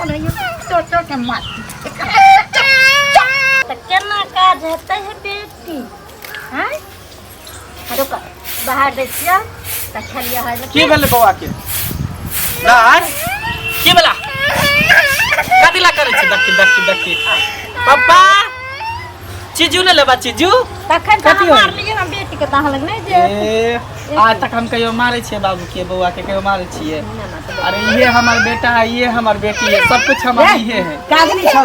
कनैया तोड़ तोड़ के मार। तऽ केना काज हेतै हे बेटी? आँय, रुक, बाहर दै छियै तऽ खेलियै है। की भेलै बौआ के? दाय, की भेला? कथी ला करै छी? देखी देखी देखी। पप्पा, चीजू ने लेबा चीजू। तखन तऽ कथी हम होय? मारलियै हम बेटीके तऽ अहाँ लग नहि जेत। ए, आज तक हम कहियो मारै छियै बाबू के, बौआ के कहियो मारै छियै? अरे ये हमर बेटा है, ये हमर बेटी है, सब कुछ हमर ये है। काज नहीं छौ,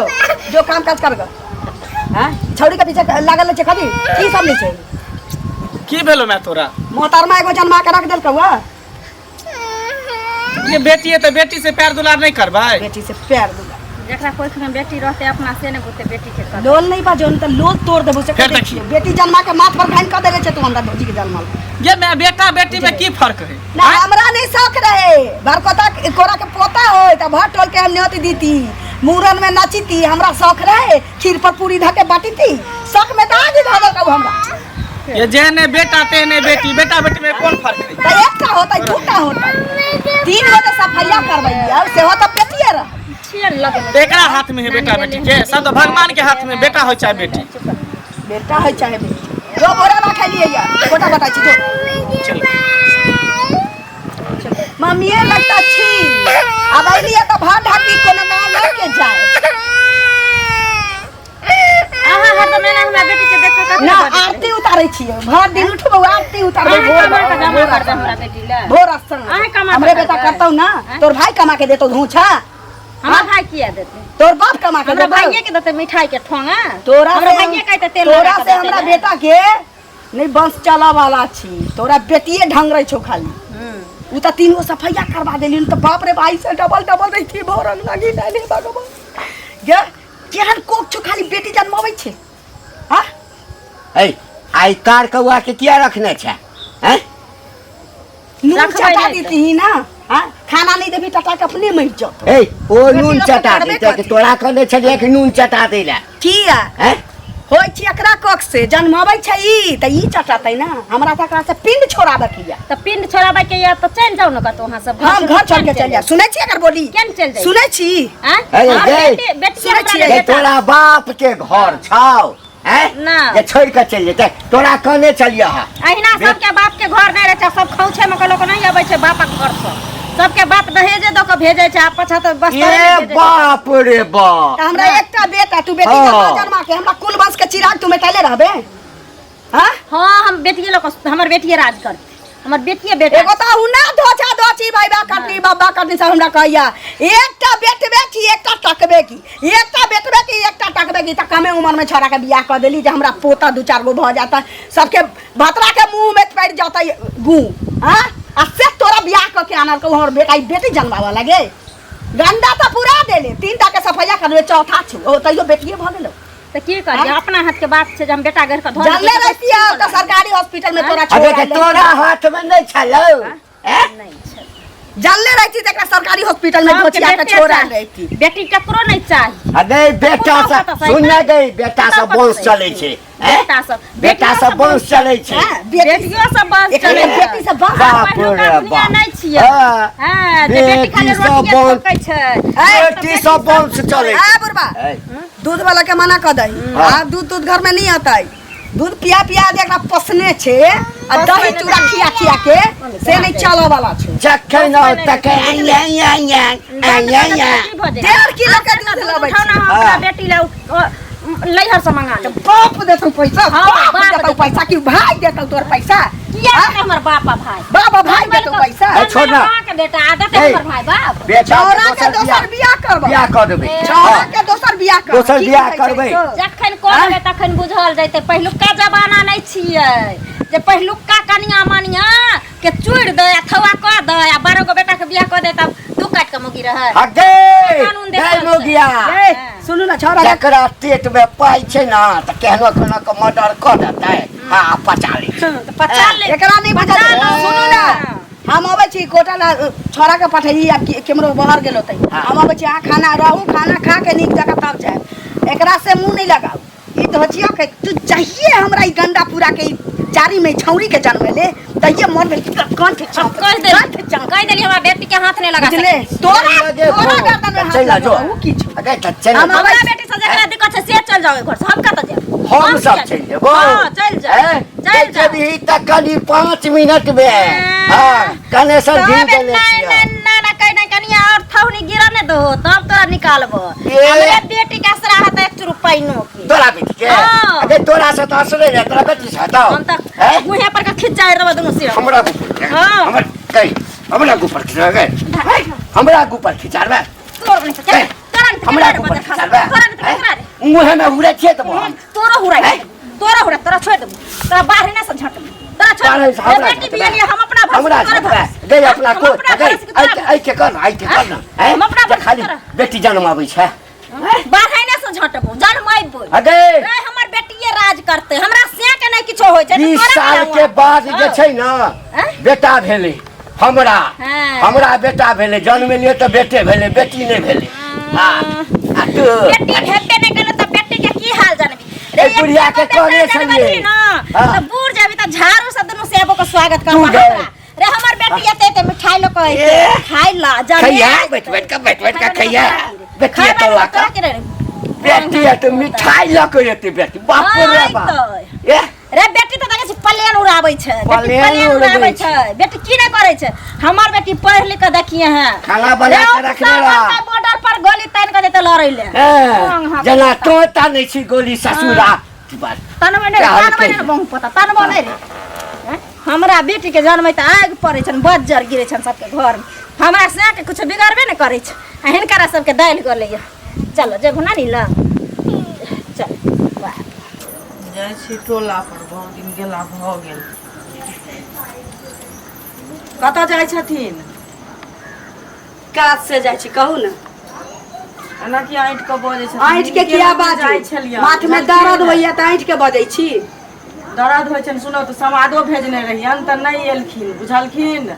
जो काम काज कर ग। हैं, छौड़ी के पीछे लागल छै कथी? की सब नहीं छै? की भेलो मैं तोरा? मोहतरमा एगो जन्मा के रख देलकौ हँ। ये बेटी है तऽ बेटी से प्यार दुलार नहीं करबै? बेटी से प्यार दुलार। जकरा कोखि में बेटी रहते अपना से नहि बुझते बेटी के कदर। लोल नहीं बा जोन, त लोल तोड़ देबो से। फेर कह दै देखियौ। छियै। बेटी जन्मा के माथ पर घाइन कऽ देले छै तू हमरा भौजी के जन्मल। ये मैं बेटा बेटी में की फर्क है? ना, हमरा नहीं शौक रहे। बरकोता कोरा के पोता हो त भर टोल के हम न्योती दीती, मूड़न में नचीती। हमरा शौक रहे खीर पर पूरी धऽ के बांटीती? शौक में तऽ आगी धऽ देलकौ हमरा। ये जेहने बेटा तेहने बेटी, बेटा बेटी में कोन फर्क है? तऽ एकटा होतै, दूटा होतै, तीन गो तऽ सफैया करबै और सेहो तऽ बेटिए रह। छियै लगमे। एकरा हाथ में है बेटा बेटी के? सब तो भगवान के हाथ में, बेटा हो चाहे बेटी। बेटा है चाहे बेटी, जो बोरा रखे लिए या गोटा बताइ छी जो। चल। मम्मीए लगता छी। अब अइलिए तऽ भात ढाकी कोनो गाँव लऽ के जाए। अहाँ हरदम एना हमरा बेटी के देख कऽ ना आरती उतारै छियै भर दिन। उठबौ, आरती उतारबै। अहाँ भोर कमा कऽ जमा भोर करबै हमरा बेटी लए? भोर स्थान। अहाँ कमा कऽ हमरे बेटा करबै? करतौ ना? तोर भाई कमा के देतौ धोछा? हमर भाई किया देतै? तोर बाप कमा के हमरा देतौ? भाइये के देतै मिठाई के ठोंगा। तोरा हमरा से भाइये कहतै तेल तोरा लगा कऽ से देतै हमरा ने। बेटा के नहीं वंश चला वाला छी। तोरा बेटिए ढंग रहे छौ खाली। उ त तीन गो सफैया करवा देली त बाप रे भाई से डबल डबल रही भोर रंग लागी नहीं भगवान गे। केहन कोक छौ, खाली बेटी जन्माबै छै। हाँ। ऐ, आइ कार कौआ के किया रखने छै, हैं? नून रखबै चटा नहि। देती ना? हाँ, खाना नहीं देबी टटा के अपने मर जाओ। ऐ, ओ बेटी नून लोग के चटा करबे देतै कि कथी? तोरा कहने छलियै कि नून चटा दै लए? किया हैं? होइ छै एकरा कोख से जन्माबै छै ई तऽ ई चटातै ना? हमरा तऽ एकरा से पिंड छोड़ाबे के या। तऽ पिंड छोड़ाबै के या तऽ चलि जाउ ने कतौ अहाँ सब। हम घर छोड़ के चलि जाए? सुनै छी एकर बोली? केन चलि जाइ? सुनै छी? आँय? अरे हमर गै। बेटी सुनै हमरा छियै? लग जे बेटा। तोरा बाप के घर छौ, हैं? ना। जे छोड़ि कऽ चलि जेतै? तोरा कहने छलियै हँ। अहिना सबके बाप के घर नहि रहै छै। सब खौछे मे लोक नहि अबै छै बापक घर से। सबके बाप दहेजे दऽ के भेजै छै आ पाछा तऽ बस ए बाप रे बाप। तऽ हमरा एकटा बेटा, तू बेटी जन्मा जन्मा के हमरा कुल वंश के चिराग तू मेटैले रहबे? हाँ। हाँ, हम बेटिए लोग, हमर बेटिए राज करतै, हमर बेटिए बेटा। एगो तऽ हुना धोछा धोछी भाई बा करनी बाबा करनी सब हमरा कहैया एकटा बेटबे की एकटा टकबे की, एकटा बेटबे की एकटा टकबे की। तऽ कमे उम्र में छोरा के बियाह कऽ देली जे हमरा पोता दू चार गो भऽ जाता, सबके भतरा के मुंह में पड़ि जाता गू। हाँ, आ से तोरा बियाह कऽ के आनल हमर बेटा ई बेटी जन्माबऽ लगे। गंदा तऽ पूरा देले, तीन टा के सफैया करले, चौथा छौ ओ तैयो बेटिए भऽ गेलौ। तऽ की करियै, अपना हाथ के बात छै जे हम बेटा गढ़ कऽ धऽ जानले लेबै तऽ रहती है तऽ सरकारी हॉस्पिटल में तोरा अबे छोड़ के तोरा हाथ में नहि छलौ, हैं? नहि छै। जानले रहती तऽ एकरा सरकारी हॉस्पिटल में सबके घोचिया के बेटे छोड़ चाही। रहती। बेटी ककरो नहि चाही। आ नहि, बेटा पुतहु से कतऽ से सुन अयतै? गई, बेटा से पुतहु वंश कतऽ से चलै छै, हैं? बेटा सब बेटा से वंश चलै छै। हाँ, बेटी बेटियो सब वंश एकरा चलै छै। बेटी सब वंश। बाप पहिलुका रे दुनिया बाप। नहि छियै। हाँ। हाँ, जे बेटी खाली बेटी सब रोटिये वंश- ठोकै छै। बेटी सब वंश चलै आ छै। बुढ़बा, ऐ, दूध वाला के मना कर दही। हाँ। आब दूध दूध घर में नहीं आता है। दूध पिया पिया जे एकरा पोसने छै आ दही चूड़ा खिया खिया के से नहीं चलऽ वाला छै। जखन आओ तखन आइ आइ आइ आइ आइ आइ आइ। की भऽ जेतै? 1.5 किलो के दूध लबै उठाउ ने, छै। हम अपना हाँ। बेटी लए नैहर से मंगा लेब। बाप देतौ पैसा? हाँ, बाप बाप देतौ देतौ। पैसा कि भाई देतौ तोर पैसा? किया देतै हमर बाप आ भाई? बाप आ भाई देतौ पैसा? ए, छोड़ ना। माँ के बेटा आ देतै ए। हमर भाई बाप? बेटा छौड़ा के दोसर बियाह करबै। बियाह कऽ देबै। छौड़ा के दोसर बियाह करबै। दोसर की बियाह कहै छै करबै। तो? जखन कऽ देबै तखन बुझल जैतै। पहिलुका जमाना नहि छियै जे पहिलुका कनिया मनिया के चूड़ि दै आ थौआ कऽ दै आ 12 गो बेटा के बियाह कऽ दै तब दू काटि कऽ मौगी रहै। हगे कानून गै देखल छै। मौगिया। ए, सुनू ने छौड़ा के। जकरा पेट में पाइ छै ने तऽ केहनो केहनो के मर्डर कऽ देतै आ पचा लै छै। तऽ पचा ले। एकरा नहि बुझल। पचा लो। सुनू ने, हम अबै छी कोटा ला छौड़ा के पठैली। आब केम्हरो बाहर गेल होतै। हाँ। हम अबै छी, अहाँ खाना रहू, खाना खा के नीक जकाँ तब जायब। एकरा से मुँह नहि लगाउ। ई धोचिया के तू चाहिए हमरा ई गंदा पूरा के ई चारी में छौरी के जन्मेले तैये मन भेल कि तोरा कंठ चाप कह देली, कंठ चाप कह देली हमरा बेटी के हाथ नहीं लगा बुझले सकै। तोरा लगे तोरा फोन। गर्दन में हाथ चलि ना जो। लगेबो, उ की छौ अगे तऽ चलि हम ना। हमरा बेटी से जकरा दिक्कत छै से चल जाओ घर से, हम कतऽ जायब? हम सब किया चलि जेबो। हाँ, चलि जाओ, हैं? चलि जाओ। जेबही तऽ कनि 5 मिनट मे। हाँ, कनेक्शन तब घी देने नहीं छियै। नहीं ना ना कहीं नहीं, कनिया और थौनी गिरा ने दो तब तोरा निकालबो। ए। हमरे बेटी के असरा है त एक चुरू पाइनो के। तोरा बेटी के? हाँ। अगे तोरा से तऽ असरे नहि, तोरा बेटी से हेतौ। हम त हैं? मुहे पर के खिंच जाय रहबो दुनू सिर। हमरा गुपर हाँ। हमर कहि हमरा गुपर खिचाबे, हमरा गुपर खिचाबे। तोर नहीं त ए, तोरा नहीं त हमरा केकरा रे गुपर बदल खा खिचाबे। तोरा नहीं त केकरा रे? मुँहे में उड़े छियै तऽ हम तोरा हुराइ हैं? तोरा हुरा, तोरा छोड़ देबो, तोरा बाहर नहीं से झटबो, तोरा छोड़ बाहर से देबो। हमरा बेटी झटबै। बियाली हम अपना भरोसे हमरा तोरा झटबै भरोसे। गई अपना हम को अपना गई भरोसे के तोरा ऐ ऐ के कर, ऐ के कर ना हैं? हम अपना जे भरोसे खाली तोरा। बेटी जन्म आबै छै। बाहर नहीं से झटबो, जन्मैबो। अगे रे हमर बेटिए राज करते, हमरा से के नहीं किछो होय छै त 20 तोरा साल केना के हुआ? बाद जे हाँ। छै ना हैं? बेटा भेलै हमरा। हाँ। हमरा बेटा भेलै, जन्म एलियै तऽ बेटे भेलै, बेटी नहि भेलै। हाँ, आ तू बेटी भेबे नहीं केलो त बेटी के की हाल जानबी रे? ए बुढ़िया के एक बेटा कहने जनमलही छलियै। ना हाँ। त बूढ़ जाबी त झाड़ू से दुनू सेबो के स्वागत तू करबो गए। हमरा। रे हमर बेटी एते एते मिठाई ल के ए। खाइ ला जाने खैया बैठ बैठ के, बैठ बैठ के खैया बेटी खाइ तो ला ला तोरा के रे बेटी है तो मिठाई लऽ के एतै बेटी, बाप रे बाप। आइ ए रे बेटी तऽ देखै छी प्लेन उड़ाबै छै बेटी, प्लेन प्लेन उड़ाबै उड़ाबै छै बेटी, की नहि करै छै हमर बेटी? पढ़ि लिख कऽ देखिए हैं खाना बना के रखने रह। बॉर्डर पर गोली तानि कऽ जेतै लड़ै ले। हैं, जेना तोता नहि छी गोली ससुरा तनबै नहि, तनबै नहि बहु पोता तनबो नहि रे। हैं? हमरा बेटी के जन्मै तऽ आगि पड़ै छनि, बज्जर गिरै छनि सबके घरमे। हमरा से के किछु बिगड़बे नहि करै छै आ हिनकरा सबके दालि गलैया। चलो जेबहो नानी लग, चल। वाह। जाइ छी टोला पर, बहुत दिन गेला भऽ गेल। कतऽ जाइ छथिन? काज से जाइ छी, कहू ने। एना कि ऐंठ कऽ बजै छथिन? ऐंठ के किया बाजू? जाइ छलियै। माथ में दर्द होइया तऽ ऐंठ के बजै छी। दर्द होइ छनि। सुनू तऽ, समादो भेजने रहियनि तऽ नहि एलखिन, बुझलखिन?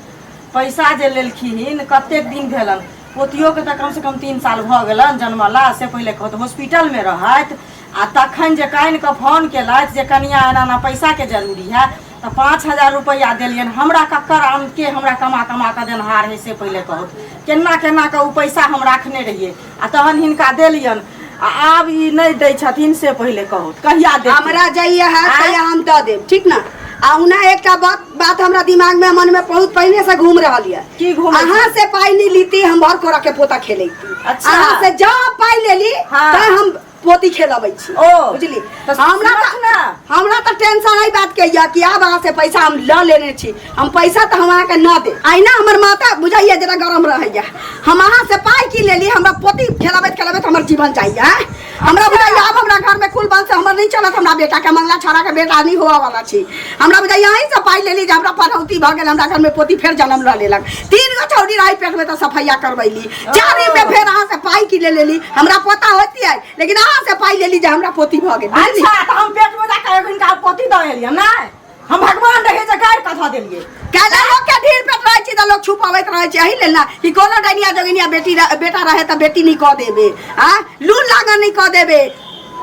पैसा जे लेलखिन कतेक दिन भेलनि? पोतियोके तऽ कमसँ कम 3 साल भऽ गेलनि जन्मला। से पहिले कहू तऽ, हॉस्पिटलमे रहथि आ तखन जे कानि कऽ फोन केलथि जे कनिया एना एना पैसाके जरूरी है, तऽ 5000 रुपैआ देलियनि। हमरा कक्कर आमके हमरा कमा कमा कऽ देनहार है? से पहिले कहू, केना केना कऽ ओ पैसा हम राखने रहियै आ तहन हिनका देलियनि आ आब ई नहि दै छथिन, से पहिले कहू कहिया देथिन? हमरा जइया है तहिया हम दऽ देब, ठीक ने? आ उना एकटा बात बात हमरा दिमाग में मन में बहुत पहिने से घूम रहल ये। की घूमै छै? अहाँ से पाई नहीं लीती, हम भर कोरा के पोता खेलैती। अच्छा। अहाँ से जब पाई लेली हाँ। तऽ हम पोती खेलबै छी। ओ। बुझली? तऽ हमरा सुनत तऽ ने। हमरा तऽ टेंशन एहि बात के यऽ कि आब अहाँ से पैसा हम लऽ लेने छी, हम पैसा तऽ हम अहाँके न दे। अहिना हमर माथा बुझाइया जरा गरम रहैया। हम अहाँ से पाई की लेली, हमरा पोती खेलाबैत खेलाबैत हमर जीवन जाइया। हमरा बुझाइया आब हमरा घर में कुल बल से हमर नहीं चलत। हमरा बेटा के मंगला छौड़ा के बेटा नहीं हुआ वाला छी। हमरा बुझाइया अहीं से पाई लेली जे हमरा पढ़ौती भऽ गेल, हमरा घर में पोती फेर जन्म लऽ लेलक। तीन गो छौड़ी रही पेट में तऽ सफैया करबैली, चारिम में फेर अहाँ से पाई की ले लेली। हमरा पता होती है, लेकिन अहाँ से पाई लेली जे हमरा पोती भऽ गेल, बुझली? अच्छा, तऽ हम पेट में जाके एगो हिनका पोती दऽ एलियै? नहि, हम भगवान रहे जे गाड़ि कऽ धऽ देलियै? काहे लोक के ढीर पेट रहै छै तऽ लोक छुपाबैत रहै छै, एही लेल ना कि कोनो डनिया जोगिनिया बेटी बेटा रहे तऽ बेटी नहीं कऽ देबे आ लून लागन नहीं कऽ देबे।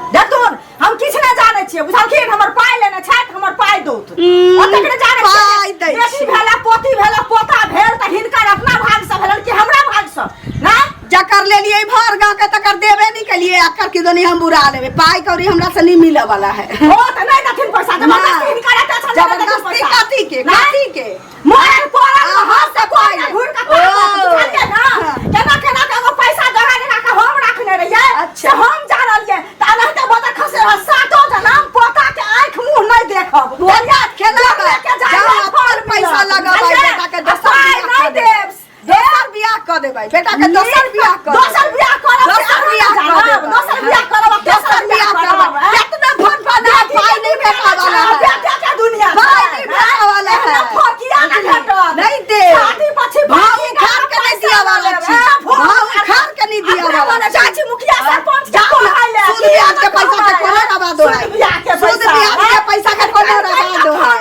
देखथुन, हम किछु नहि जानै छियै, बुझलखिन? हमर पाइ लेने छथि, हमर पाइ दौत। ओतेक नहि जानै पाइ छियै। दै बेटी छी। भेला, पोती भेला, पोता भेल तऽ हिनकर अपना भागसँ भेलनि कि हमरा भागसँ? नहि। जकर लेलिए भर गाँव के तकर देबे नहीं केलिए, अकर की दोनी हम बुरा लेबे। पाई कौड़ी हमरा से नहीं मिले वाला है। ओ तऽ नहि देथिन पैसा, जबरदस्ती हिनकर एते छनि, नहि देथिन जबरदस्ती पैसा। कथी के? नहि? कथी के? मोर पड़ल अहाँ रहत से से कोई पाइ घुर के ओ। ताकत, बुझलियै ना? हाँ। केना केना के एगो पैसा जगा जगा के हम रखने रहियै। अच्छा। से हम जानलियै तऽ एनाहिते बदर खसे रहत सातो जनम, पोता के आँखि मुँह नहि देखब। बोलिया खेलाबै। लेके जाइए, जाओ, अपन पैसा लगबै, बुझलियै? बेटा के दोसर आ पाइ बियाह नहि कऽ देबै। देब। दोसर बियाह कऽ देबै बेटा के, दोसर बियाह कऽ दोसर देबै। बियाह करब से दोसर अहाँ बियाह नहि कऽ जानब। देबै। दोसर बियाह करब, दोसर बियाह करब। केतना फन फन है, पाई नहीं भेटा वाला है। बेटा के दुनिया पाई नहीं भेटा वाला है। फकिया नहि भेटत। नहीं दे। छाती પછી भाव उखाड़ के नहीं दिया वाला छी, भाव उखाड़ के नहीं दिया वाला छी। चाची मुखिया सरपंच के जाओ ना, कहै ले सूद ब्याज के पैसा के कोनो रवा दो है। सूद ब्याज के सूद पैसा, ब्याज के पैसा के कोनो रवा दो है।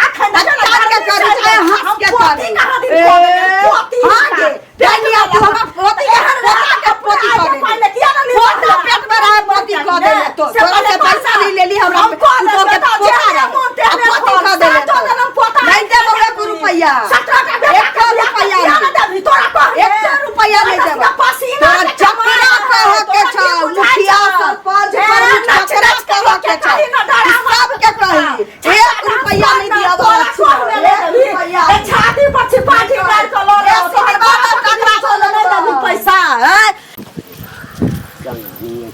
अखन कान के करी चाहे हंस के पोती करी। कहाँ दिन ए, कऽ देबै, पोती हाँ गे, डैनिया तू हमरा पोती के पोता के पोती कऽ देली। पोता पेट में रहे पोती कऽ देले तो। तोरा से पैसा नहीं लेली, हमरा हम कऽ पुतोह के देबै, पोता जेहने रहे। मोन आ तेहने पोती खोल। कऽ देले सातो तो। जनम पोता नहीं देबौ एको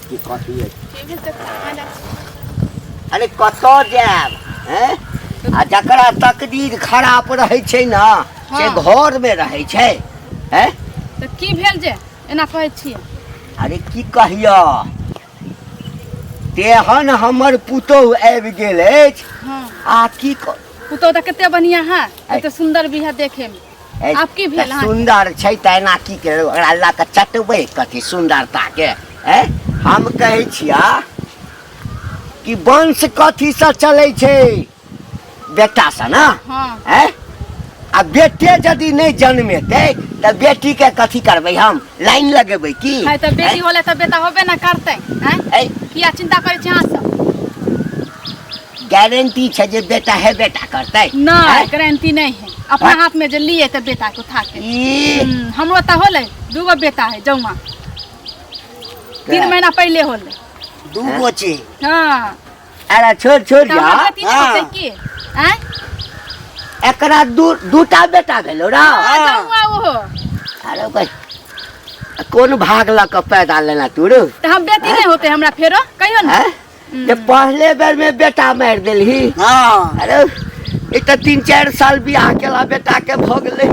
की कथी अछि। की भेल तऽ कहाँ जाइ छी? अरे कतऽ जायब हैं? आ जकरा तकदीर खराब रहै छै ने से हँ। घरमे रहै छै हैं? तऽ की भेल जे एना कहै छियै अरे की कहियऽ तेहन हमर पुतोहु आबि गेल अछि हँ आ की क- पुतोहु तऽ कते बढ़िआँ है कते सुन्दर भी है देखे मे ऐ, आब की भेल तऽ अहाँके? सुन्दर छै तऽ एना की के ओकरा लऽ कऽ चटबै कथी सुन्दरताके ऐ हम कहै छिया कि वंश कथीसँ चलै छै बेटासँ ने हँ ऐ आ बेटे यदि नहि जन्मेतै तऽ बेटीके कथी करबै हम लाइन लगेबै की है तऽ बेटी होले तऽ बेटा होबे ना करतै आँय ऐ किया चिंता करै छी अहाँ सब गारंटी छै जे बेटा है बेटा करतै नहीं आँय? गारंटी नहीं है अपना आँय? हाथ में जे लिए तऽ बेटा के उठा के ई हमरो तऽ होलै दूगो बेटा है जौआ 3 महीना पहले होलै। दू गो छै। हाँ। अरे छोड़ छोड़ तऽ जा। हमर बेटी नहि होतै हाँ। की आँय? एकरा दू दूटा बेटा भेलो रा। हाँ, जौआ ओहो। अरे भाई कोन भाग लऽ कऽ पैदा लेना तू रो? तऽ हम बेटी नहि होतै हमरा फेरो कहियो ने। हैं? जे पहले बेर में बेटा मारि देलही। हाँ। अरे ई तऽ 3-4 साल बियाह केला बेटा के भऽ गेलै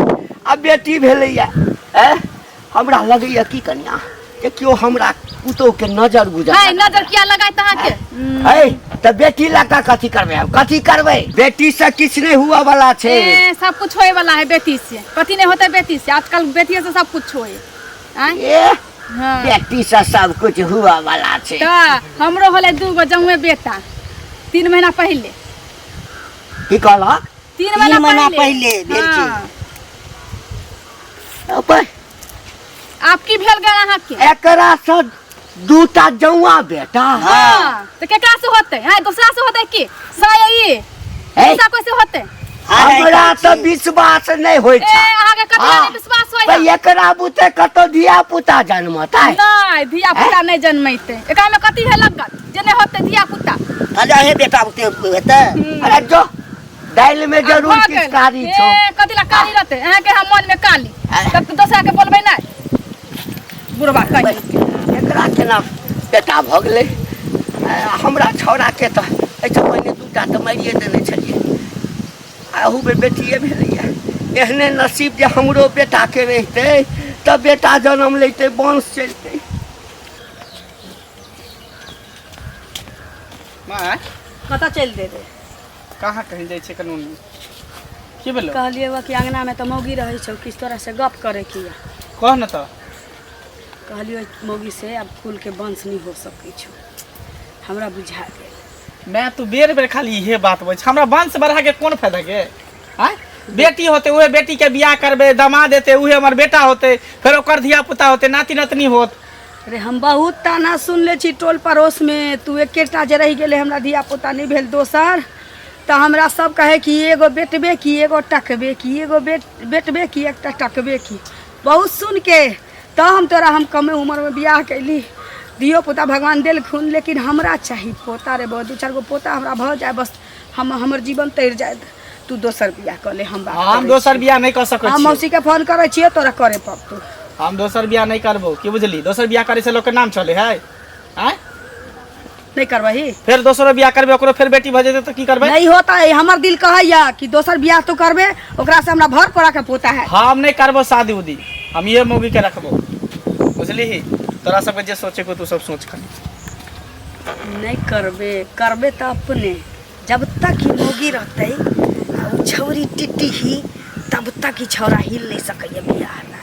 आ बेटी भेलैया। ऐं हमरा लगैया की कनिया जे केओ हमरा पुतोह के नजर गुजर है नजर किया लगाइत अहाँके? है तऽ बेटी लऽ कऽ कथी करबै हम? कथी करबै? बेटी से किछु नहि हुअ वाला छै। ए सब कुछ होए वाला है बेटी से। कथी नहीं होता बेटी से? आजकल बेटी से सब कुछ होए। आँय? ए हाँ। बेटी से सब कुछ हुअ वाला छै। तऽ हमरो होलै दूगो जौए बेटा 3 महीना पहिले। की कहलक? 3 3 महीना महीना पहिले। पहिले भेल छै। हाँ। अबै, आब की भेल गेल अहाँके? एकरा से दूटा जौआ बेटा। हाँ। तऽ केकरा से होतै? हाँ, दूसरा से होतै की साया ई? हे। दूसरा कोई से होतै? हमरा तऽ विश्वास नहि होइ ए छै। अहाँके कथी हाँ। नहि विश्वास होय? भाई एकरा बुते कतौ धिया पुता जन्मतै? नहि, धिया पुता नहि जन्मैतै। एकरा में कथी है लगल जे नहि होतै धिया पुता? खाली अहे बेटा बुते हेतै। अरे जो दालि में आब जरूर भऽ किछु गेल। कारी छौ। ए कथी ला कारी रहतै अहाँके? हम मन में काली तब दोसरा के बोलबै नहि बुढ़बा कहीं। एकरा केना बेटा भऽ गेलै? हमरा छौड़ाके तऽ एहिसँ पहिने दूटा तऽ मारिए देने छलियै आ अहू बेर बेटिए भेलैए। एहने नसीब जे हमरो बेटाके रहितै तऽ बेटा जनम लैतै, वंश चलितै। माय। कतऽ चलि देबै? कहाँ कहीं जाइ छै कानून की भेलो? कहलियै वा कि अङ्गनामे तऽ मौगी रहै छौ, किछु तोरा से गप करे की या। कह न तऽ। कहलियै मौगी से आब कुलके वंश नहि हो सकै छौ, हमरा बुझा गेल। मैं तू बेर बेर खाली इहे बात बोल छै, हमरा वंश बढ़ा के कोन फायदा के? आँय, बेटी होते, उहे बेटी के बियाह करबै, दामाद हेतै, उहे हमर बेटा होते, फेर ओकर धिया पुता होते, नाति नतनी होत। अरे हम बहुत ताना सुनले छी टोल पड़ोसमे, तू एकेटा जे रहि गेलै, हमरा धिया पुता नहि भेल दोसर, तऽ हमरा सब कहै कि एगो बेटबे की एगो टकबे की, एगो बेटबे की एकटा टकबे की। बहुत सुन के तऽ हम तोरा हम कमे उम्रमे बियाह कैली, धियो पुता भगवान देलखुन, लेकिन हमरा चाही पोता रे बहुत, दू चारि गो पोता हमरा भऽ जाय बस, हम हमर जीवन तैर जायत। तू दोसर बियाह कऽ ले, हम बात हम करै दोसर छी। बियाह नहि कऽ सकै हम छी। मौसीके फोन करै छियै, तोरा करे पड़तौ। हम दोसर बियाह नहि करबो, की बुझली? दोसर बियाह करे से लोक के नाम चले है? आँय? नहि करबही? फेर दोसरो बियाह करबै, ओकरो फेर बेटी भऽ जेतै तऽ की करबै? नहीं होता है। हमर दिल कहैया कि दोसर बियाह तू करबे, ओकरा से हमरा भर कोरा के पोता है। हम नहि करबो शादी उदी, हम ये मौगी के रखबो, बुझली? तोरा सबके जे सोचे को तू सब सोच खाली। नहीं करबे? करबे तऽ अपने। जब तक ही मौगी रहतै आ उ छौरी टिट्टी ही, तब तक ही छौरा हिल नहीं सकैया बियाह ला।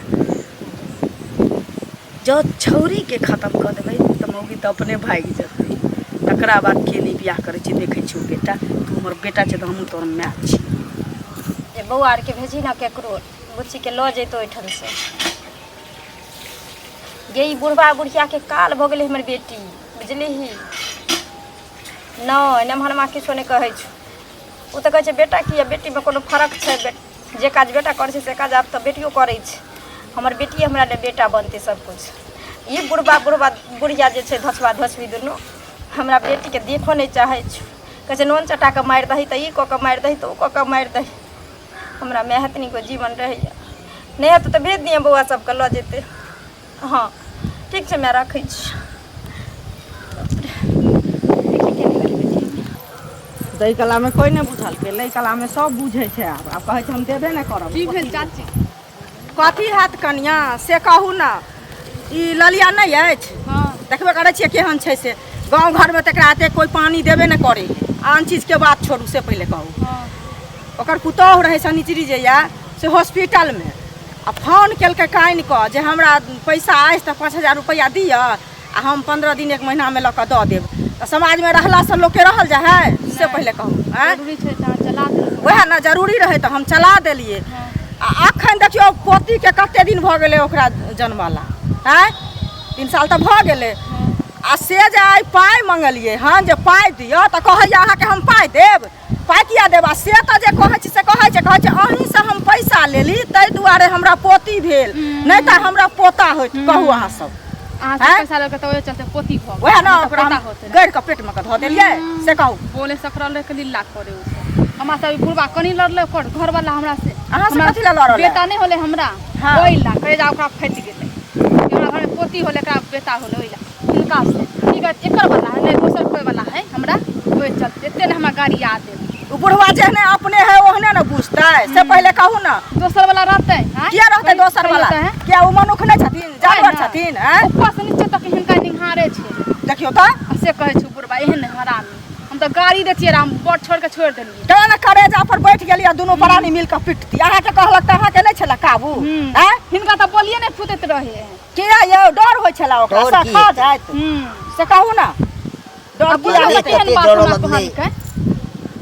जब छौरीके खत्म कऽ देबै तऽ मौगी तऽ अपने भागि जेतै। तकरा बाद के नहि बियाह करै छै देखै छियौ। बेटा, तू हमर बेटा छै तऽ हमहूँ तोहर माय छी। जे बौआ आरके भेजही ने केकरो, बुच्चीके लऽ जैतो ओहिठामसँ गे। ई बुढ़बा बुढ़ियाके काल भऽ गेलै हमर बेटी, बुझलिही? नहि, नमहरमा किछो नहि कहै छौ। ओ तऽ कहै छै बेटा की आ बेटीमे कोनो फरक छै? जे काज बेटा करै छै से काज आब तऽ बेटियो करै छै। हमर बेटिए हमरा लए बेटा बनतै सबकिछु। ई बुढ़बा बुढ़बा बुढ़िया जे छै धसबा धसबी दुनू हमरा बेटीके देखऽ नहि चाहै छै। कहै छै नोन चटा कऽ मारि दही तऽ ई कऽ कऽ मारि दही तऽ ओ कऽ कऽ मारि दही। हमरा माय एतनी गो जीवन रहैए। नहि हेतै तऽ भेज दिहे बौआ सबके, लऽ जेतै। हँ, ठीक छै माय, राखै छी। ताहि कलामे कोइ नहि बुझलकै, लै कलामे सब बुझै छै। आब आब कहै छै हम देबे नहि करब। की भेल चाची? कथी हैत कनिया से कहू ने। ई ललिया नहि अछि? हँ। देखबे करै छियै केहन छै से। गाँव घरमे तकरा एते कोइ पानि देबे नहि करै है। आन चीजके बात छोड़ू, से पहिले कहू। हँ। ओकर पुतोहु रहै शनिचरी जे यए से हॉस्पिटलमे, आ फोन केलकै कानि कऽ जे हमरा पैसा अछि तऽ 5000 रुपैआ दिअ आ हम 15 दिन एक महीनामे लऽ कऽ दऽ देब। तऽ समाजमे रहलासँ लोकके रहल जाइ है? से पहिले कहू। आँय, जरूरी छै तऽ अहाँ चला देलहुँ? वएह ने, जरूरी रहै तऽ हम चला देलियै। आ अखन देखियौ पोतीके कते दिन भऽ गेलै ओकरा जन्मला? आँय, 3 साल तऽ भऽ गेलै। आ से जे आइ पाइ मङ्गलियै हन जे पाइ दिअ, तऽ कहैए अहाँके हम पाइ देब? पाइ किया देब? आ से तऽ जे कहै छी से कहै छै, कहै छै अहीँसँ हम पैसा लेली ताहि दुआरे हमरा पोती भेल, नहि तऽ हमरा पोता होइत। कहू अहाँ सब। अहाँ से आँय? पैसा लऽ के तऽ ओहे चलते पोती भऽ गेल। वएह ने। नहि तऽ ओकरा पोता हम होते। गढ़ि कऽ पेटमे कऽ धऽ देलियै, से कहू। बोले सकरल रहे के लीला करे उ सब। हमरा से अभी बुढ़बा कनी लड़ले ओकर घरवाला हमरा से। अहाँ से हमरा कथी लए लड़ल? बेटा नहि होले हमरा। हाँ। ओहि ला कहे जा ओकरा फटि गेलै। हमरा घर में पोती होले, एकरा बेटा होले, ओहि ला हिनका से की कहत एकर वाला है नहि दोसर कोई वाला है हमरा, ओहि चलते एते ने हमरा गाड़ी याद है। ओ बुढ़वा जेहने अपने है ओहने ने बुझतै, से पहिले कहू ने। दोसर वाला रहतै? आँय? किया रहतै दोसर कहियो वाला? तऽ है। किया ओ मनुख नहि छथिन? जानवर ने। छथिन? आँय? ऊपर से नीचे तक हिनका निहारे छै। देखियौ तऽ। आ से कहै छै बुढ़बा एहन हरामी। हम तऽ गाड़ी दैतियै रऽ, हम बड़ छोड़ के छोड़ि देलियै। केना ने करेजा पर बैठ गेलियै आ दुनू प्राणी मिल कऽ पिटती। अहाँके कहलक तऽ अहाँके नहि छलै काबू? आँय? हिनका तऽ बोलिए नहि फूटैत रहे है। किया यौ, डर होइ छलै ओकरा डर से की खा हेतै? जाइत? से कहू ने, डर आ किया बुझल हेतै? केहन कते बात डर हमरा लगलै। कहलकै।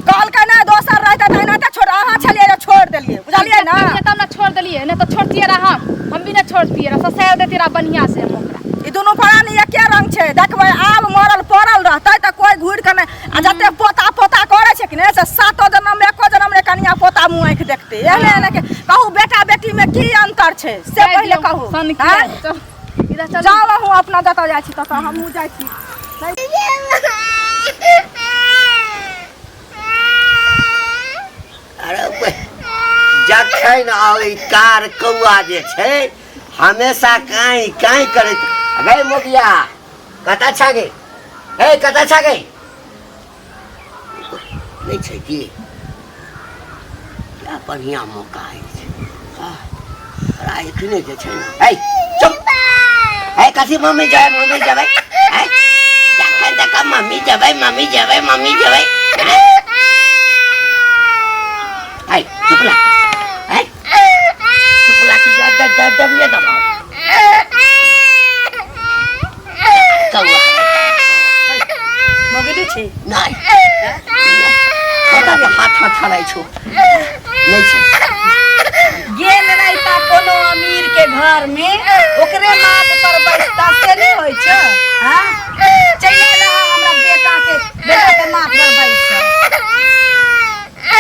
कहलकै नहि दोसर रहतै तऽ एनाहिते छोड़, अहाँ छलियै जे छोड़ि देलियै, बुझलियै ने? तब ने छोड़ देलियै, नहि तऽ छोड़तियै रऽ हम भी नहि छोड़तियै रऽ, ससारि देतियै रऽ बढ़िआँ से हम ओकरा। ई दुनू प्राणी एके रंग छै। देखबै आब मरल पड़ल रहतै तऽ कोइ घुरि कऽ नहि। आ जते पोता पोता करै छै कि नहि, से सातो जनम एको जनम रे कनिया पोता मुँह आँखि देखतै। एहने एहने के कहू, बेटा बेटी मे की अंतर छै से जाय पहिले दियौ, कहू। सन आँय? किया? चल, इधर चल। जाउ अहूँ अपना जतऽ जाइ छी ततऽ, हमहूँ जाइ छी। अरे जखन ओहि कार कौआ जे छै हमेशा काँय काँय करैत। गै मोगिया, कतऽ छा गे? हे, कतऽ छा गे? नहि छै की? क्या बढ़िआँ मौका अछि। तोरा एखने जे छै ने, है चुप है, कथी मम्मी जेबै, मम्मी जेबै? है जखन तक मम्मी जेबै, मम्मी जेबै, मम्मी जेबै। है चुप ला, है चुप ला कि जा दब दबिए दबाओ कौआ। मगली छी? नहि, कतऽ के हाथ हाथ हराइ छौ, नहि छै। गेल रहिता कोनो अमीर के घर में, ओकरे माथ पर बैसता, से नहीं होइ छै? हाँ, चलि आयल है हमरा बेटा के, बेटा के माथ पर बैस।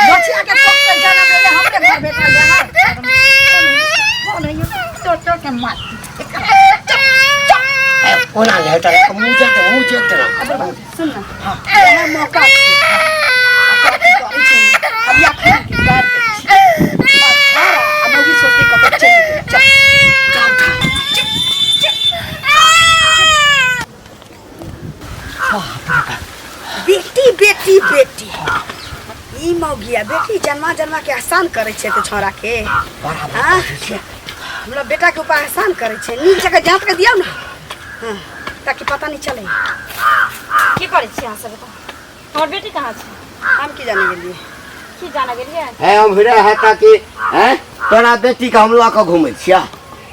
बचिया के कोख से जन्म लेले हमरे घर भेटल रहे। कौन है ये? तो तो के मार। ए, ओना नहि हेतै, मुँह जेतै, मुँह जेतै। सुन ना, इएह मौका छै। आ कथी करै छै? अब या खान के गाड़ दै छी। अच्छा, आ मौगी सोचतै कतऽ चलि गेलै। चल। जाउ उठा। बेटी बेटी बेटी, ई मौगिया बेटी जन्मा जन्मा के आसान करै छै तऽ छौड़ा के। हाँ? हमरा बेटा के ऊपर एहसान करै छै। नीक जगह जाँच के दियौ ने, हाँ, ताकि पता नहीं चले। की करै छी अहाँ सब एतऽ? हमर बेटी कहाँ छै? हम की जाने गेलियै। की जाने गेलियै? है हम है ताकि हैं तोरा बेटी के हम लऽ कऽ घुमै छियै।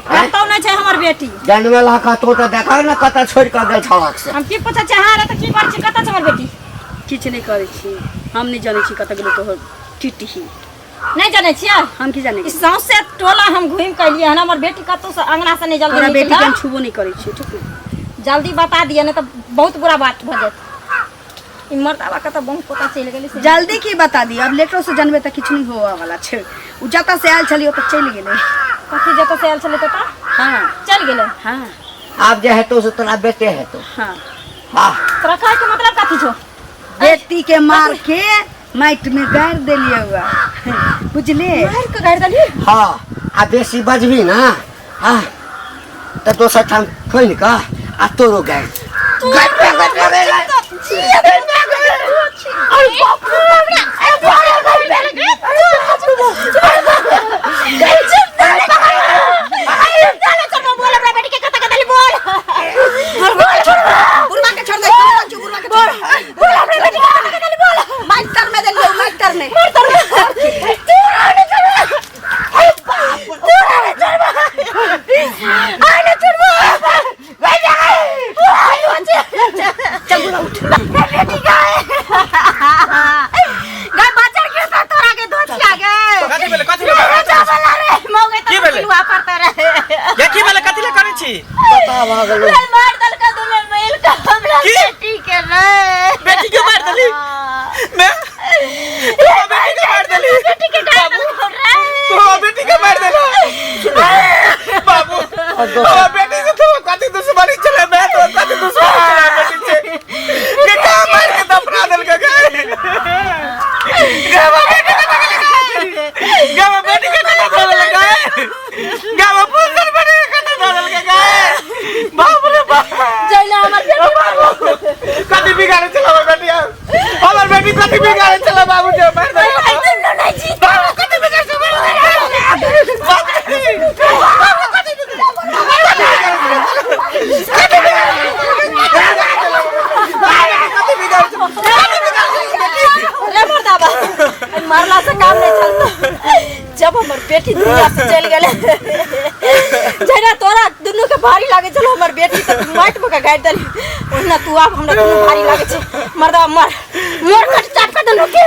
कतौ नहि छै हमर बेटी। जनमेला का तो तऽ देखा ने कतऽ छोड़ि कऽ गेल छलक से। हम की पूछै छी अहाँ तऽ की करै छी? कतऽ छै हमर बेटी? किछु नहि करै छी। हम नहि जानै छी कतऽ गेलै तोहर टिटही। नहि जानै छियै? हम की जानै? ई सौंसे टोला हम घुमि कऽ एलियै हन, हमर बेटी कतौ से अंगना से नहि जल्दी तोरा बेटी के हम निकलल। छुबो नहि करै छियै, ठीक ने? जल्दी बता दिअ, नहि तऽ बहुत बुरा बात भऽ जायत। ई मर्दाबा कतऽ बहुत पता चलि गेलै से। जल्दी की बता दियौ? अब लेटो से जानबै तऽ किछु नहि होबऽ वाला छै। ओ जतऽ से आयल छलियै ओतऽ चलि गेलै। कथी, जतऽ से आयल छलै ततऽ हाँ। चलि गेलै? हाँ। आब जे हेतौ से तोरा बेटे हेतौ। हाँ। हाँ। तोरा कहैके मतलब कथी छौ? बेटी के मार के माटि में गाड़ि देलियै हुआ, बुझलियै? मारि कऽ गाड़ि देलियै? हाँ, आ बेसी बजबी ना, हाँ, तऽ दोसर ठाम खोलि कऽ आ तोरो गाड़ि गाड़ि गाड़ि गाड़ि। छी अरे बाप रे हमरा ए बाप रे बुढ़वा के छोड़ दे बुढ़वा के छोड़ दे बोल हमरा बेटी के कत बोल माइक में देलियो माइक में चल बुढ़वा उठ गाय बाजार के साथ तोरा के दोथिया गे कथी भेलै कथी भेलै मौगे की भेलै? लुआ पड़ता रहे ये की भेलै कथी लए करै छी पता भऽ गेलै मार दलका दुने मिल के हमरा की? बेटी के रे बेटी के मार देली मैं तू हमरा बेटी के मार देली बेटी के मार बाबू देलको रे तू हमरा बेटी के मार देला बाबू हमरा बेटी से तू कथी दुश्मनी चले मैं तो कथी दुश्मनी चले बेटी से के का मार के दफना देल के गए गावा बेटी के गए गावा बेटी के कथा धर गए गावा पुजल बेटी के कथा धर के गए बाप रे बाप जइला हमर बेटी कथी बिगाड़े चला हमर बेटी हमर बेटी कथी बिगाड़े चला बाबू जे मार दे नहीं जी बाबू कथी बिगाड़े चला बाप रे बाबू कथी रे मर्दाबा मरला से काम नहीं चलता जब हमर बेटी दुनिया से चल गेले जहिना तोरा दुनू के भारी लागे छलो हमर बेटी तऽ माटि में के गाड़ि देली ओहिना तू आब हमरा दुनू भारी लागे छै मर्दाबा मर मर कट चाट के दुनू के।